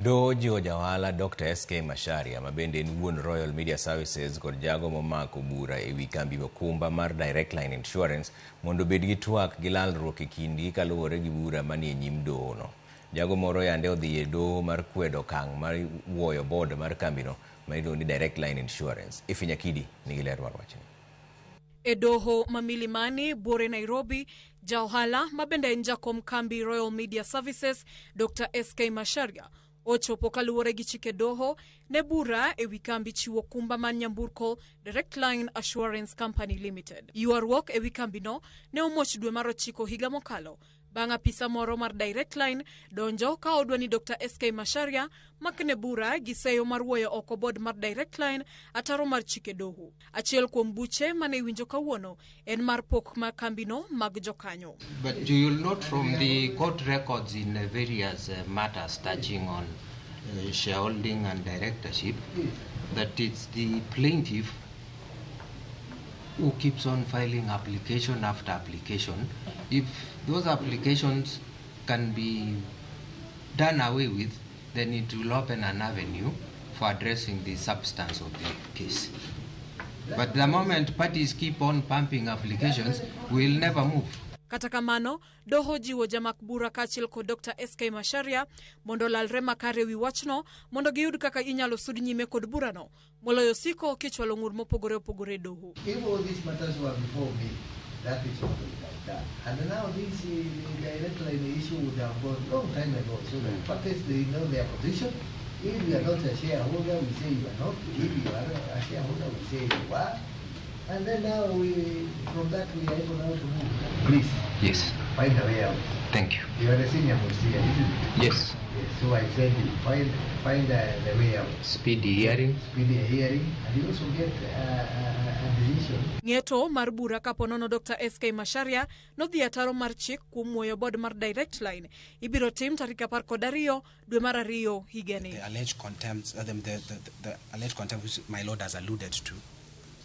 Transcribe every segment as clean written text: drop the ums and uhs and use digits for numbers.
Doho ojiwo ja ohala Dr. SK Macharia ma bende en wuon Royal Media Services kod jago momako bura ewi kambi okumba mar Direct Line Insurance mondo obed gi twak gi lalruok e kindgi kaluwore gi bura manie nyim doho no. Jago moro yande odhi e doho mar kwedo okang' mar wuoyo board mar kambino ma iluongo ni Direct Line Insurance. Ifi Nyakidi nigi ler mar wachni. E doho ma Milimani, buore Nairobi, ja ohala ma bende en jakom kambi Royal Media Services, Dr. SK Macharia, ochopo kaluwore gi chike doho ne bura e wi kambi chiwo kumba mar nyamburko Direct Line Assurance Company Limited. Ywaruok e wi kambino ne omuoch dwe mar ochiko higa mokalo bang' apisa moro mar Direct Line donjo ka odwa ni Dr. SK Macharia makne bura gi seyo mar wuoyo oko board mar Direct Line ataro mar chike doho. Achiel kuom buche mane iwinjo kawuono en mar pok mar kambino mag jokanyo. But you will note from the court records in various matters touching on shareholding and directorship that it's the plaintiff who keeps on filing application after application. If those applications can be done away with, then it will open an avenue for addressing the substance of the case. But the moment parties keep on pumping applications, we'll never move. Kata kamano, doho jiwo jamak bura kaachiel kod Dr. SK Macharia mondo olalre makare ewi wachno mondo giyud kaka inyalo sud nyime kod burano moloyo siko kichwalo ng'ur mopogore opogore e doho. If all these matters were before me, that is what we would have done. And now this direct line issue would have gone long time ago. So the parties, they know their position. If you are not a shareholder, we say you are not. If you are a shareholder, we say you are. And then now we, from that we are able now to move. Please. Yes. Find a way out. Thank you. You are a senior most here, isn't it? Yes. Yes. So I said you find the way out. Speedy hearing. Speedy hearing, and you also get a decision. Ng'eto mar bura kapo nono Dr. SK Macharia nodhi ataro mar chik kuom muoyo board mar Direct Line ibiro tim tarik 12 dwe mar ariyo higani. The alleged contempt, the alleged contempt which my lord has alluded to,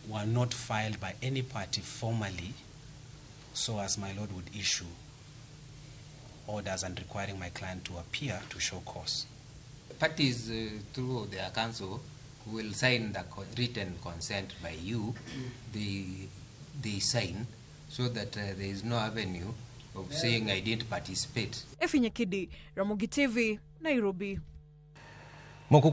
were not filed by any party formally, so as my lord would issue orders and requiring my client to appear to show cause. Parties through their counsel will sign the written consent by you. They sign so that there is no avenue of saying I didn't participate. Efi Nyakidi, Ramogi TV, Nairobi.